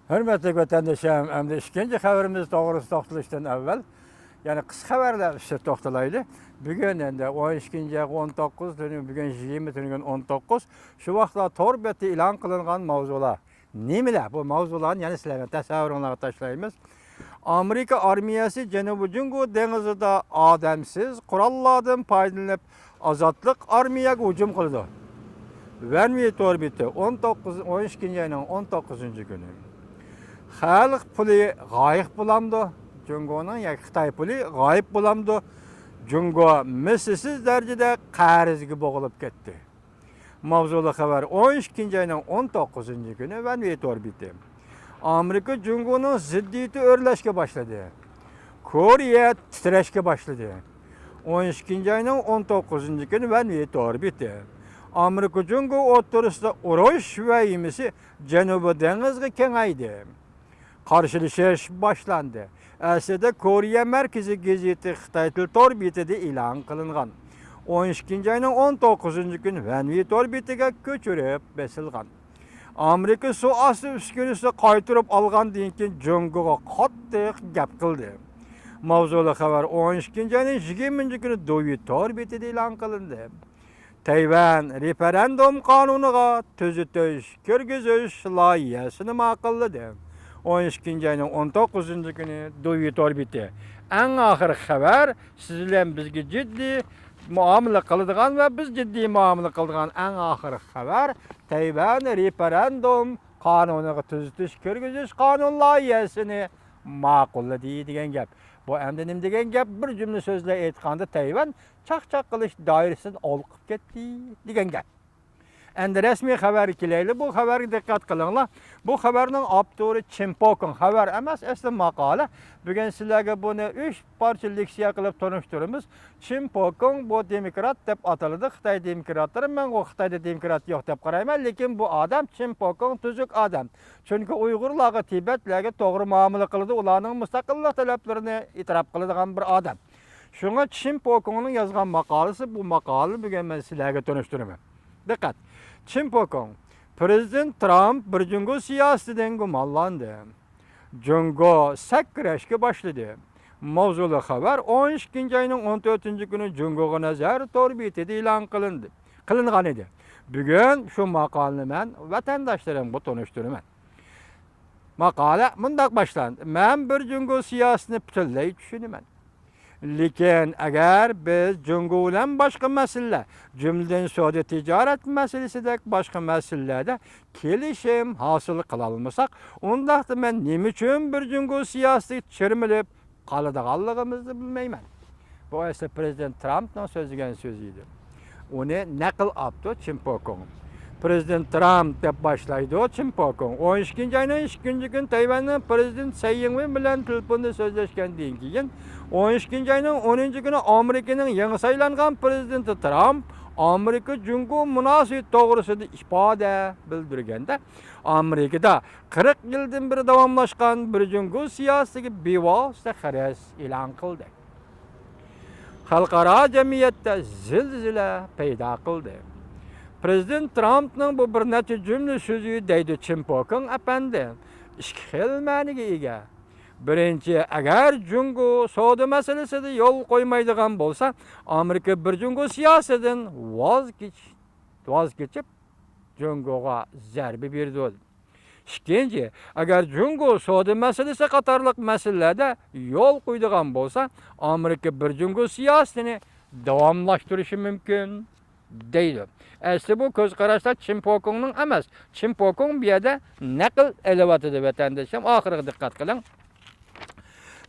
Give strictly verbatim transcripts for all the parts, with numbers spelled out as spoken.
ھۆرمەتلىك ۋەتەندىشىم، ئەمدى ئىككىنچى خەۋىرىمىز توغرىسىدا توختىلىشتىن ئەۋۋەل، يەنە قىسقا خەۋەرلەر ئۈستىدە توختىلايلى. بۈگۈن ئەمدى ئون ئىككىنچى ئاي ئون توققۇز، تۈنۈگۈن، بۈگۈن يىگىرمە، تۈنۈگۈن ئون توققۇز. شۇ ۋاقىتلار تور بەتتە ئېلان قىلىنغان ماۋزۇلار نېمىلەر؟ بۇ ماۋزۇلارنى يەنە سىلەرنىڭ تەسەۋۋۇرۇڭلارغا تاشلايمىز. ئامېرىكا ئارمىيەسى جەنۇبىي جۇڭگو دېڭىزىدا ئادەمسىز قوراللاردىن پايدىلىنىپ، ئازادلىق ئارمىيەگە ھۇجۇم قىلىدۇ. ۋەن ۋېي تور بېتى، ئون توققۇز، ئون ئىككىنچى ئاينىڭ ئون توققۇزىنچى كۈنى. خەلق پۇلى غايىب بولامدۇ؟ جۇڭگونىڭ ياكى خىتاي پۇلى غايىب بولامدۇ؟ جۇڭگو مىسلىسىز دەرىجىدە قەرزگە بوغۇلۇپ كەتتى. ماۋزۇلۇق خەۋەر، ئون ئىككىنچى ئاينىڭ ئون توققۇزىنچى كۈنى، ۋەن ۋېي تور بېتى. ئامېرىكا جۇڭگونىڭ زىددىيىتى ئۆرلەشكە باشلىدى. كورېيە تىترەشكە باشلىدى. ئون ئىككىنچى ئاينىڭ ئون توققۇزىنچى كۈنى، ۋەن ۋېي تور بېتى. ئامېرىكا جۇڭگو ئوتتۇرىسىدا ئۇرۇش ۋەھىمىسى جەنۇبىي دېڭىزغا كېڭەيدى. قارشىلىشىش باشلاندى. ئەسلىدە كورېيە مەركىزىي گېزىتى خىتاي تىل تور بېتىدە ئېلان قىلىنغان. ئون ئىككىنچى ئاينىڭ ئون توققۇزىنچى كۈنى ۋەن ۋېي تور بېتىگە كۆچۈرۈپ بېسىلغان. ئامېرىكا سۇ ئاستى ئۈسكۈنىسىنى قايتۇرۇپ ئالغاندىن كېيىن جۇڭگوغا قاتتىق گەپ قىلدى. ماۋزۇلۇق خەۋەر ئون ئىككىنچى ئاينىڭ يىگىرمىنچى كۈنى دۇۋى تور بېتىدە ئېلان قىلىندى. تەيۋەن رېفېرېندۇم قانۇنىغا تۈزىتىش كىرگۈزۈش لايىھەسىنى ماقۇللىدى. ئون ئىككىنچى ئاينىڭ ئون توققۇزىنچى كۈنى، دۇۋى تور بېتى. ئەڭ ئاخىرقى خەۋەر، سىز بىلەن بىزگە جىددىي مۇئامىلە قىلىدىغان ۋە بىز جىددىي مۇئامىلە قىلىدىغان ئەڭ ئاخىرقى خەۋەر، تەيۋەن رېفېرېندۇم قانۇنىغا تۈزىتىش كىرگۈزۈش قانۇن لايىھەسىنى ماقۇللىدى دېگەن گەپ. بۇ ئەمدى نېمە دېگەن گەپ؟ بىر جۈملە سۆزلەر ئېيتقاندا، تەيۋەن چاقچاق قىلىش دائىرىسىدىن ھالقىپ كەتتى دېگەن گەپ. ئەمدى رەسمىي خەۋەرگە كېلەيلى. بۇ خەۋەرگە دىققەت قىلىڭلار. بۇ خەۋەرنىڭ ئاپتورى چىن پوكىڭ. خەۋەر ئەمەس، ئەسلى ماقالە. بۈگۈن سىلەرگە بۇنى ئۈچ پارچە لېكسىيە قىلىپ تونۇشتۇرىمىز. چىن پوكىڭ بۇ دېموكرات دەپ ئاتىلىدۇ. خىتاي دېموكراتلىرى، مەن ئۇ خىتايدا دېموكرات يوق دەپ قارايمەن، لېكىن بۇ ئادەم، چىن پوكىڭ، تۈزۈك ئادەم. چۈنكى ئۇيغۇرلارغا، تىبەتلەرگە توغرا مۇئامىلە قىلىدۇ، ئۇلارنىڭ مۇستەقىللىق تەلەپلىرىنى ئېتىراپ قىلىدىغان بىر ئادەم. شۇڭا چىن پوكىڭنىڭ يازغان ماقالىسى، بۇ ماقالىنى بۈگۈن مەن سىلەرگە تونۇشتۇرىمەن. دىققەت! چىن پوكىڭ، پىرېزىدېنت ترامپ بىر جۇڭگو سىياسىتىدىن گۇمانلاندى. جۇڭگو سەكرەشكە باشلىدى. ماۋزۇلۇق خەۋەر ئون ئىككىنچى ئاينىڭ ئون تۆتىنچى كۈنى جۇڭگوغا نەزەر تور بېتىدە ئېلان قىلىندى، قىلىنغان ئىدى. بۈگۈن شۇ ماقالىنى مەن ۋەتەنداشلىرىمغا تونۇشتۇرىمەن. ماقالە مۇنداق باشلاندى: مەن بىر جۇڭگو سىياسىتىنى پۈتۈنلەي چۈشىنىمەن. لېكىن ئەگەر بىز جۇڭگو بىلەن باشقا مەسىلىلەر، جۈملىدىن سودا تىجارەت مەسىلىسىدەك باشقا مەسىلىلەردە كېلىشىم ھاسىل قىلالمىساق، ئۇنداقتا مەن نېمە ئۈچۈن بىر جۇڭگو سىياسىتىگە چىرمىلىپ قالىدىغانلىقىمىزنى بىلمەيمەن. بۇ ئەسلى پىرېزىدېنت ترامپنىڭ سۆزلىگەن سۆزى ئىدى. ئۇنى نەقىل ئاپتۇ چىن پوكىڭ. پىرېزىدېنت ترامپ دەپ باشلايدۇ چىن پوكىڭ. ئون ئىككىنچى ئاينىڭ ئىككىنچى كۈنى تەيۋەننىڭ پىرېزىدېنت سەي يىڭۋېن بىلەن تېلېفوندا سۆزلەشكەندىن كېيىن، ئون ئىككىنچى ئاينىڭ ئونىنچى كۈنى ئامېرىكىنىڭ يېڭى سايلانغان پىرېزىدېنتى ترامپ ئامېرىكا جۇڭگو مۇناسىۋىتى توغرىسىدا ئىپادە بىلدۈرگەندە، ئامېرىكىدا قىرىق يىلدىن بېرى داۋاملاشقان بىر جۇڭگو سىياسىتىگە بىۋاسىتە خىرىس ئېلان قىلدى. خەلقئارا جەمئىيەتتە زىلزىلە پەيدا قىلدى. پىرېزىدېنت ترامپنىڭ بۇ بىر نەچچە جۈملە سۆزى، دەيدۇ چىن پوكىڭ ئەپەندى، ئىككى خىل مەنىگە ئىگە. بىرىنچى، ئەگەر جۇڭگو سودا مەسىلىسىدە يول قويمايدىغان بولسا، ئامېرىكا بىر جۇڭگو سىياسىتىدىن ۋاز كېچىش، ۋاز كېچىپ، جۇڭگوغا زەربە بېرىدۇ. ئىككىنچى، ئەگەر جۇڭگو سودا مەسىلىسى قاتارلىق مەسىلىلەردە يول قويىدىغان بولسا، ئامېرىكا بىر جۇڭگو سىياسىتىنى داۋاملاشتۇرۇشى مۇمكىن، دەيدۇ. ئەسلى بۇ كۆز قاراشلار چىن پوكىڭنىڭ ئەمەس. چىن پوكىڭ بۇ يەردە نەقىل ئېلىۋاتىدۇ، ۋەتەندىشىم. ئاخىرىغا دىققەت قىلىڭ.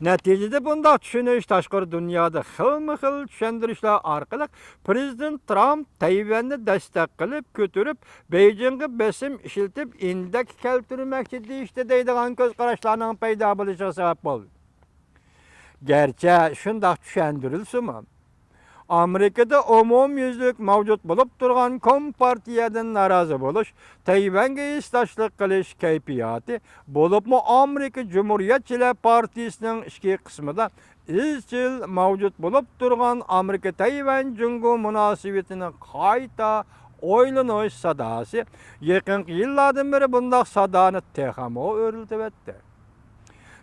نەتىجىدە بۇنداق چۈشىنىش تاشقىرى دۇنيادا خىلمۇ خىل چۈشەندۈرۈشلەر ئارقىلىق پىرېزىدېنت ترامپ تەيۋەننى دەستەك قىلىپ كۆتۈرۈپ، بېيجىڭغا بېسىم ئىشلىتىپ، ئىندەك كەلتۈرمەكچى دېيىشتى دەيدىغان كۆز قاراشلارنىڭ پەيدا بولۇشىغا سەۋەب بولدى. گەرچە شۇنداق چۈشەندۈرۈلسىمۇ، ئامېرىكىدا ئومۇميۈزلۈك مەۋجۇت بولۇپ تۇرغان كومپارتىيەدىن نارازى بولۇش، تەيۋەنگە ھېسداشلىق قىلىش كەيپىياتى، بولۇپمۇ ئامېرىكا جۇمھۇرىيەتچىلەر پارتىيىسىنىڭ ئىچكى قىسمىدا ئىزچىل مەۋجۇت بولۇپ تۇرغان ئامېرىكا تەيۋەن جۇڭگو مۇناسىۋىتىنى قايتا ئويلىنىش ساداسى يېقىنقى يىللاردىن بېرى بۇنداق سادانى تېخىمۇ ئۆرلىتىۋەتتى.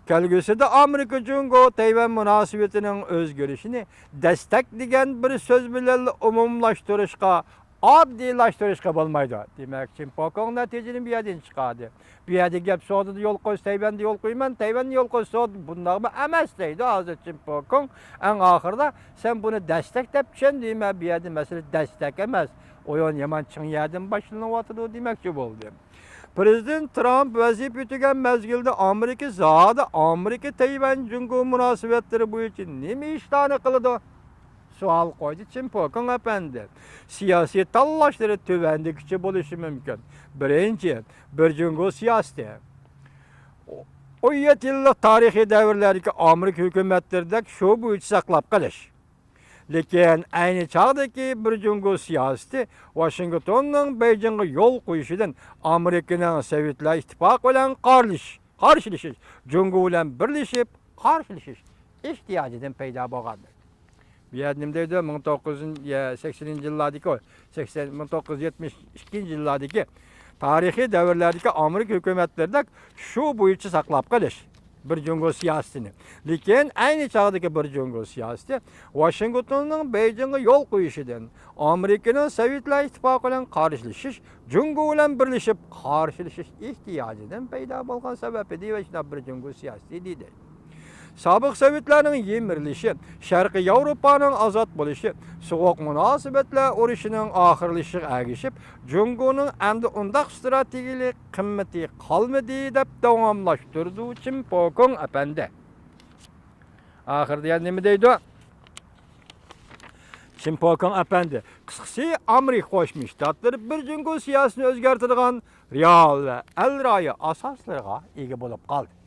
كەلگۈسىدە ئامېرىكا جۇڭگو تەيۋەن مۇناسىۋىتىنىڭ ئۆزگىرىشىنى دەستەك دېگەن بىر سۆز بىلەنلا ئومۇملاشتۇرۇشقا، ئاددىيلاشتۇرۇشقا بولمايدۇ. دېمەك، چىن پوكۇڭ نەتىجىنى بۇ يەردىن چىقاردى. بۇ يەردە گەپ سودىدا يول قويسا، تەيۋەندە يول قويىمەن، تەيۋەندە يول قويسا سودا، بۇنداقمۇ ئەمەس دەيدۇ ھازىر چىن پوكۇڭ. ئەڭ ئاخىرىدا، سەن بۇنى دەستەك دەپ چۈشەن دېمە، بۇ يەردە مەسىلە دەستەك ئەمەس. ئويۇن يامان چىڭ يەردىن باشلىنىۋاتىدۇ دېمەكچى بولدى. پىرېزىدېنت ترامپ ۋەزىپە ئۆتىگەن مەزگىلدە ئامېرىكا زادى ئامېرىكا تەيۋەن جۇڭگو مۇناسىۋەتلىرى بويىچە نېمە ئىشلارنى قىلىدۇ؟ سوئال قويدى چىن پوكىڭ ئەپەندى. سىياسىي تاللاشلىرى تۆۋەندىكىچە بولۇشى مۇمكىن. بىرىنچى، بىر جۇڭگو سىياسىتى. ئون يەتتە يىللىق تارىخىي دەۋرلەردىكى ئامېرىكا ھۆكۈمەتلىرىدەك شۇ بويىچە ساقلاپ قېلىش. لېكىن ئەينى چاغدىكى بىر جۇڭگو سىياسىتى ۋاشىنگتوننىڭ بېيجىڭغا يول قويۇشىدىن، ئامېرىكىنىڭ سوۋېتلار ئىتتىپاقى بىلەن قارلىشىش، قارشىلىشىش، جۇڭگو بىلەن بىرلىشىپ قارشىلىشىش ئېھتىياجىدىن پەيدا بولغاندۇر. بۇ يەردە نېمە دەيدۇ؟ مىڭ توققۇز يۈز سەكسىنىنچى يىللاردىكى، سەكسەن، مىڭ توققۇز يۈز يەتمىش ئىككىنچى يىللاردىكى تارىخىي دەۋرلەردىكى ئامېرىكا ھۆكۈمەتلىرىدەك شۇ بويىچە ساقلاپ قېلىش بىر جۇڭگو سىياسىتىنى. لېكىن ئەينى چاغدىكى بىر جۇڭگو سىياسىتى ۋاشىنگتوننىڭ بېيجىڭغا يول قويۇشىدىن، ئامېرىكىنىڭ سوۋېتلار ئىتتىپاقى بىلەن قارشىلىشىش، جۇڭگو بىلەن بىرلىشىپ قارشىلىشىش ئېھتىياجىدىن پەيدا بولغان سەۋەب ئىدى ۋە شۇنداق بىر جۇڭگو سىياسىتى ئىدى. سابىق سوۋېتلارنىڭ يىمىرىلىشى، شەرقىي ياۋروپانىڭ ئازاد بولۇشى، سوغۇق مۇناسىۋەتلەر ئۇرۇشىنىڭ ئاخىرلىشىشىغا ئەگىشىپ، جۇڭگونىڭ ئەمدى ئۇنداق ستراتېگىيەلىك قىممىتى قالمىدى، دەپ داۋاملاشتۇرىدۇ چىن پوكىڭ ئەپەندى. ئاخىرىدا يەنە نېمە دەيدۇ؟ چىن پوكىڭ ئەپەندى، قىسقىسى، ئامېرىكا قوشما شتاتلىرى بىر جۇڭگو سىياسىتىنى ئۆزگەرتىدىغان رېئال ۋە ئەل رايى ئاساسلىرىغا ئىگە بولۇپ قالدى.